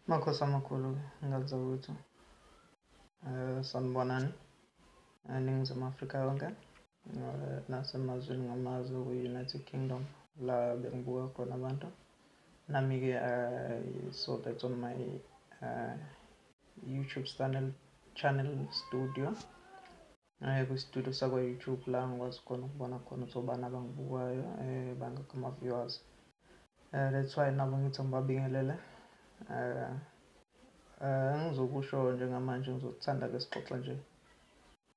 Makhosi amakhulu, ngane zakwethu. Sanibonani eNingizimu Afrika yonke, nasemazweni ngamazwe kwi-United Kingdom la bengibuka khona abantu. Nami-ke I saw that on my YouTube channel studio. Kwi-studio sakwa-YouTube la ngikwazi khona ukubona khona ukuthi obani abangibukayo, bangakhi ama-viewers. That's why nabo ngithi ngibabingelele. Engizokusho njengamanje, ngizothanda-ke sixoxe nje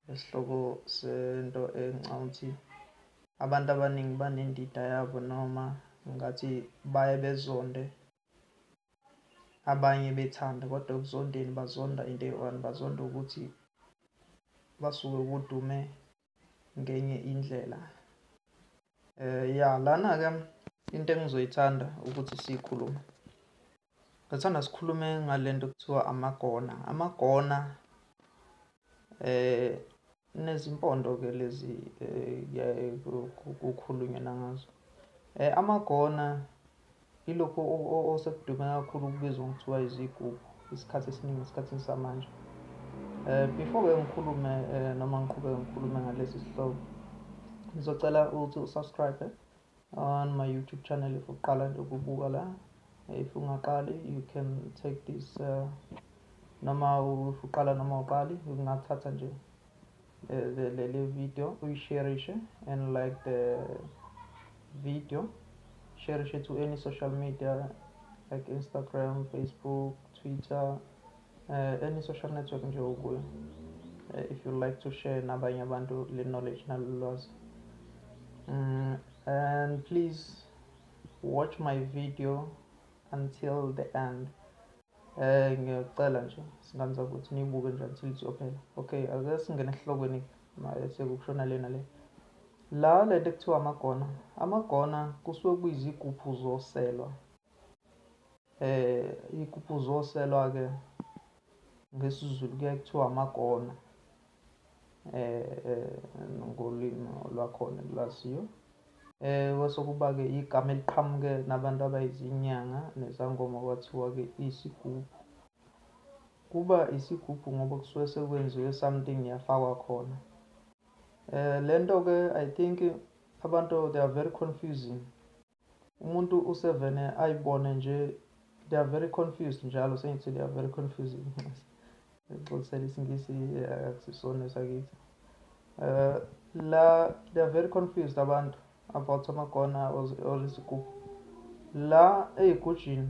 isihloko sento engicabanga ukuthi abantu abaningi banendida yabo, noma ngathi baye bezonde abanye bethanda, kodwa ekuzondeni bazonda into eyi-one, bazonda ukuthi basuke kudume ngenye indlela. Ya, lana-ke into engizoyithanda ukuthi siyikhulume, ngithanda sikhulume ngale nto ekuthiwa amagona. Amagona nezimpondo-ke lezi kukhulunywa nangazo. Amagona ilokhu osekudume kakhulu ukubizwa ngokuthiwa izigubhu isikhathi esiningi esikhathini samanje. Before-ke ngikhulume noma ngiqhubeke ngikhulume ngalesi sihloko, ngizocela ukuthi u-subscribe on my YouTube channel if uqala nje ukubuka la. If ungaqali, you can take this, noma if uqala noma uqali, ungathatha nje le video uyisharishe and like the video, share it to any social media like Instagram, Facebook, Twitter, any social network nje okuyo, if you like to share nabanye abantu le knowledge nalolwazi. And please watch my video until the end. Ngiyacela nje singane zakwethu niyibuke nje until iyophela. Okay, ake singene esihlokweni sekushona lena le. La lento ekuthiwa amagona. Amagona kusuke kuyizigubhu zoselwa. Iy'gubhu zoselwa ke ngesiZulu kuyaye kuthiwa amagona. Ngolimi lwakhona engilwaziyo. Kwase kuba-ke igama eliqhamuke nabantu abayizinyanga nezangoma, kwathiwa-ke isigubhu. Kuba isigubhu ngoba kusuke sekwenziwe something yafakwa khona. Le nto-ke I think abantu they are very confusing. Umuntu usevene ayibone nje, they are very confused njalo, sengithi they are very confusing. Ngixolisela isiNgisi, akusisona esakithi. La they are very confused abantu about amagona or izigubhu. La ey'gujini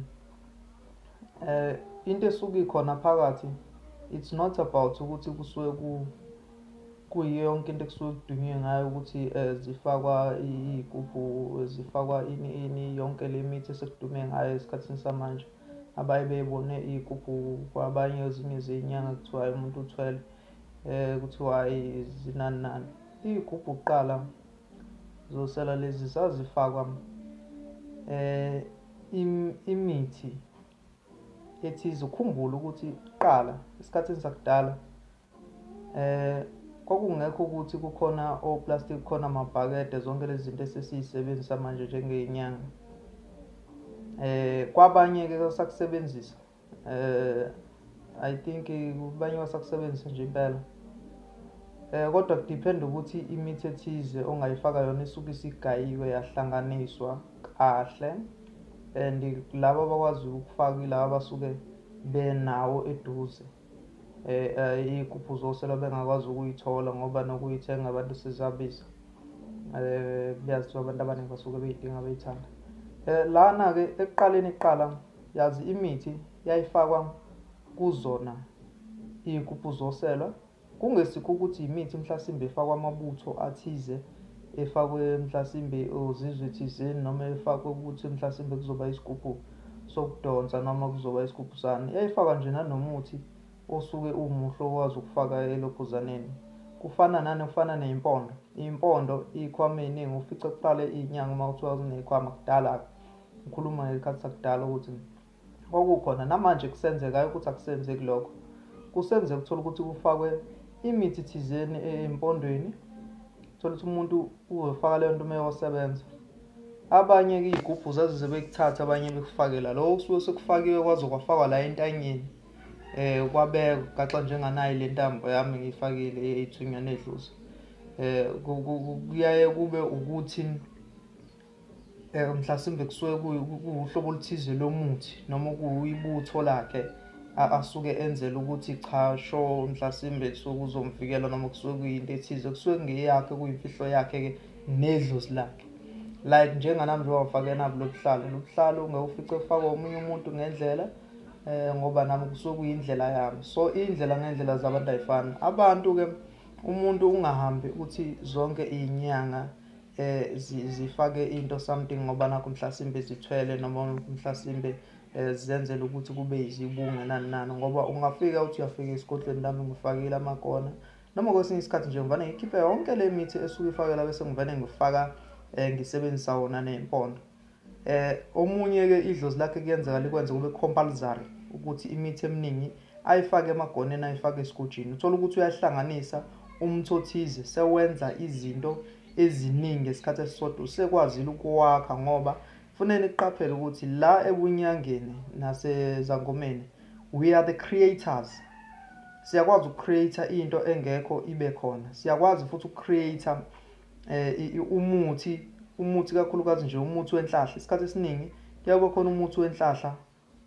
into esuke ikhona phakathi, it's not about ukuthi kusuke kuyiyo yonke into ekusuke kudunywe ngayo ukuthi zifakwa iy'gubhu, zifakwa ini ini, yonke le mithi esekudume ngayo esikhathini samanje. Abaye beyibone iy'gubhu kwabanye ezinye zey'nyanga, kuthiwa hhayi umuntu uthwele, kuthiwa hhayi zinani nani. Iy'gubhu kuqala zosela lezi zazifakwa imithi ethize. Ukhumbule ukuthi kuqala esikhathini sakudala kwakungekho ukuthi kukhona o-plastic, kukhona amabhakede, zonke lezi zinto esesiyisebenzisa manje njengey'nyanga. Kwabanye-ke basakusebenzisa, I think abanye basakusebenzisa nje impela. Kodwa ku-depend ukuthi imithi ethize ongayifaka yona isuke isigayiwe yahlanganiswa kahle, and laba abakwazi ukufaka ilaba abasuke benawo eduze. Iy'gubhu zoselwa bengakwazi ukuy'thola ngoba nokuy'thenga abantu seziyabiza. Kuyaziwa abantu abaningi basuke bey'dinga bey'thanda. Lana-ke ekuqaleni kuqala yazi imithi yayifakwa kuzona iy'gubhu zoselwa, kungesikho ukuthi imithi mhlasimbe efakwa amabutho athize, efakwe mhlasimbe ozizwe thizeni, noma efakwe ukuthi mhlasimbe kuzoba isigubhu sokudonsa noma kuzoba isigubhu sani. Yayifakwa nje nanomuthi osuke umuhle okwazi ukufaka elokhuzaneni. Kufana nani, kufana ney'mpondo. Iy'mpondo iy'khwama ey'ningi ufica kuqale iy'nyanga uma kuthiwa kuney'khwama kudala-ke. Ngikhuluma ngey'khathi sakudala ukuthi kwakukhona, namanje kusenzeka, hhayi ukuthi akusenzeki lokho. Kusenzeka uthola ukuthi kufakwe imithi thizeni ey'mpondweni, uthola ukuthi umuntu uzofaka leyo nto uma eyosebenza. Abanye-ke iy'gubhu zazize bekuthathe, abanye bekufakela lokho kusuke sekufakiwe kwaze kwafakwa la entanyeni, kwabekwa gaxa njenganayi le ntambo yami ngiyifakile ey'thunywa nedlozi. Kuyaye kube ukuthi mhlasimbe kusuke kuwuhlobo oluthize lomuthi noma kuyibutho lakhe asuke enzela ukuthi cha sho mhlasimbe kusuke kuzomvikela noma kusuke kuyinto ethize, kusuke kungeyakhe, kuyimfihlo yakhe-ke nedlozi lakhe. Like njenganami njengoba ngifake nabo lobuhlalo, lobuhlalo ungeke ufice kufakwa omunye umuntu ngendlela, ngoba nami kusuke kuyindlela yami. So iy'ndlela ngendlela zabantu ayifani. Abantu-ke umuntu ungahambi uthi zonke iy'nyanga zifake into something ngoba nakho mhlasimbe zithwele noma mhlasimbe zenzela ukuthi kube yizibunge nani nani, ngoba ungafika uthi uyafika esigodlweni lami ngifakile amakona, noma kwesinye isikhathi nje ngivane ngikhiphe yonke le mithi esuke ifakela bese ngivane ngifaka ngisebenzisa wona ney'mpondo. Omunye-ke idlozi lakhe kuyenzeka likwenze kube compulsory ukuthi imithi eminingi ayifake emagoneni, ayifake esigujini. Uthola ukuthi uyahlanganisa umuthi othize sewenza izinto eziningi ngesikhathi esisodwa, usekwazile ukuwakha. Ngoba kufanele niqaphele ukuthi la ebunyangeni nasezangomeni we are the creators. Siyakwazi uku-create into engekho ibe khona, siyakwazi futhi uku-create umuthi kakhulukazi nje umuthi wenhlahla. Isikhathi esiningi kuyabe khona umuthi wenhlahla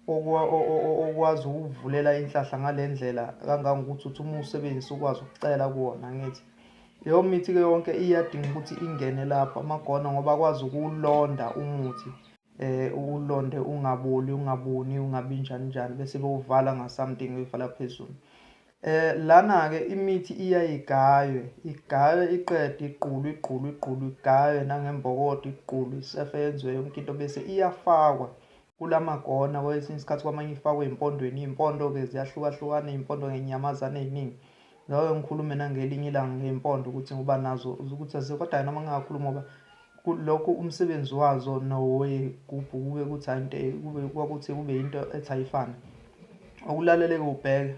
okwazi ukuvulela inhlahla ngale ndlela kangangokuthi uthi uma usebenzisa ukwazi ukucela kuwona. Angithi leyo mithi-ke yonke iyadinga ukuthi ingene lapho amagona, ngoba akwazi ukuwulonda umuthi, uwulonde ungaboli, ungabuni, ungabi njani njani, bese bewuvala nga-something, beyivala phezulu. Lana-ke imithi iyaye igaywe, igaywe iqede, iqulwe iqulwe iqulwe, igaywe nangembokodo iqulwe, isefe yenziwe yonke into, bese iyafakwa kulamagona. Kwesinye isikhathi kwamanye ifakwe ey'mpondweni. Iy'mpondo-ke ziyahlukahlukana, iy'mpondo ngey'nyamazane ey'ningi. Ngake ngikhulume nangelinye ilanga ngey'mpondo ukuthi ngoba nazo ukuthi kodwa noma ngingakhulumi ngoba lokhu umsebenzi wazo nowey'gubhu kube kuthi kube kwakuthi kube yinto ethi ayifane. Okulaleleke ubheke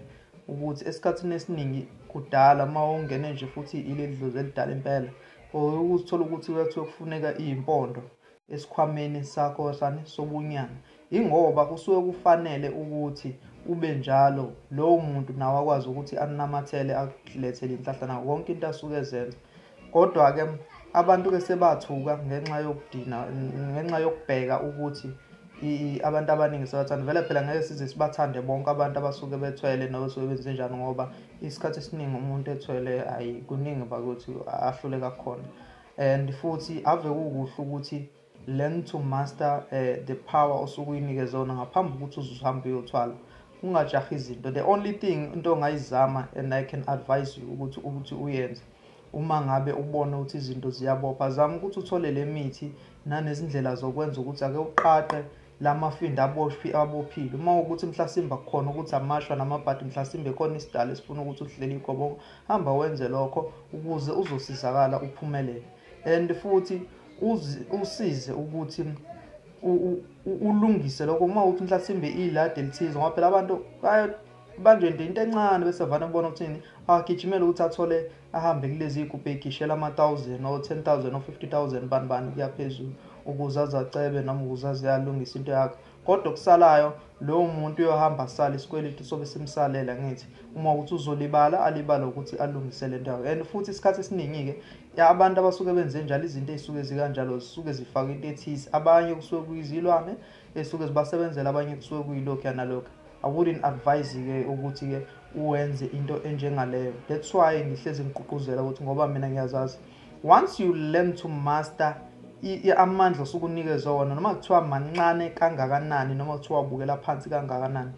ukuthi esikhathini esiningi kudala uma ungene nje futhi ileli dlozi elidala impela, ukuzithola ukuthi kuthiwa kufuneka iy'mpondo esikhwameni sakho sani sobunyanga, ingoba kusuke kufanele ukuthi ube njalo lowo muntu nawe akwazi ukuthi anamathele akulethele inhlahla nawo konke into asuke ezenza. Kodwa-ke abantu-ke sebathuka ngenxa yokudina, ngenxa yokubheka ukuthi abantu abaningi sebathanda. Vele phela ngeke size sibathande bonke abantu abasuke bethwele noma besuke benze njani, ngoba isikhathi esiningi umuntu ethwele ayi kuningi bakuthi ahluleka khona. And futhi ave kukuhle ukuthi learn to master the power osuke uyinikeze yona ngaphambi kokuthi uze uhambe uyothwala. Ungajahi izinto. The only thing into ongayizama and I can advise you ukuthi uyenze uma ngabe ubona ukuthi izinto ziyabopha, zama ukuthi uthole le mithi nanezindlela zokwenza ukuthi ake uqaqe lamafindo abophile. Uma ukuthi mhlasimbe kukhona ukuthi amashwa namabhadi, mhlasimbe khona isidalo esifuna ukuthi uhlele igobongo, hamba wenze lokho ukuze uzosizakala uphumelele. And futhi usize ukuthi ulungise lokho uma uthi mhlasimbe iladi elithize, ngoba phela abantu banjwe nje into encane bese vane kubona ukuthini, agijimele ukuthi athole ahambe kulezi iy'gubhu ey'gishela ama-1000 or 10,000 or 50,000 bani bani kuya phezulu, ukuze azacebe noma ukuze aze alungise into yakhe. Kodwa okusalayo lowo muntu uyohamba asale isikweletu sobe simsalela. Ngithi uma ukuthi uzolibala alibale ukuthi alungise le nto yakhe. And futhi isikhathi esiningi-ke abantu abasuke benze njalo izinto ey'suke zikanjalo zisuke zifake into ethize, abanye kusuke kuyizilwane ey'suke zibasebenzela, abanye kusuke kuyilokhuya nalokhu. I wouldn't advise-ke ukuthi-ke uwenze into enjengaleyo. That's why ngihlezi ngigqugquzela ukuthi ngoba mina ngiyazazi, once you learn to master amandla osuke unikezwe wona, noma kuthiwa mancane kangakanani, noma kuthiwa ubukela phansi kangakanani,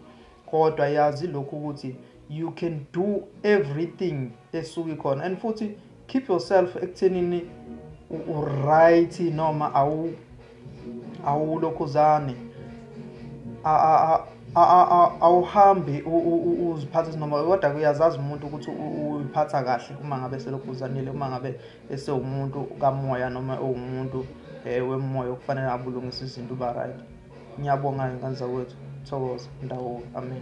kodwa yazi lokhu ukuthi you can do everything esuke ikhona. And futhi keep yourself ekuthenini u-right noma awulokhuzane, awuhambi uziphathe noma, kodwa uyazazi umuntu ukuthi uyiphatha kahle uma ngabe selokhuzanile, uma ngabe esewumuntu kamoya noma ewumuntu wemoya okufanele abulungise izinto uba right. Ngiyabonga ngane zakwethu, thokoza ndawo, amen.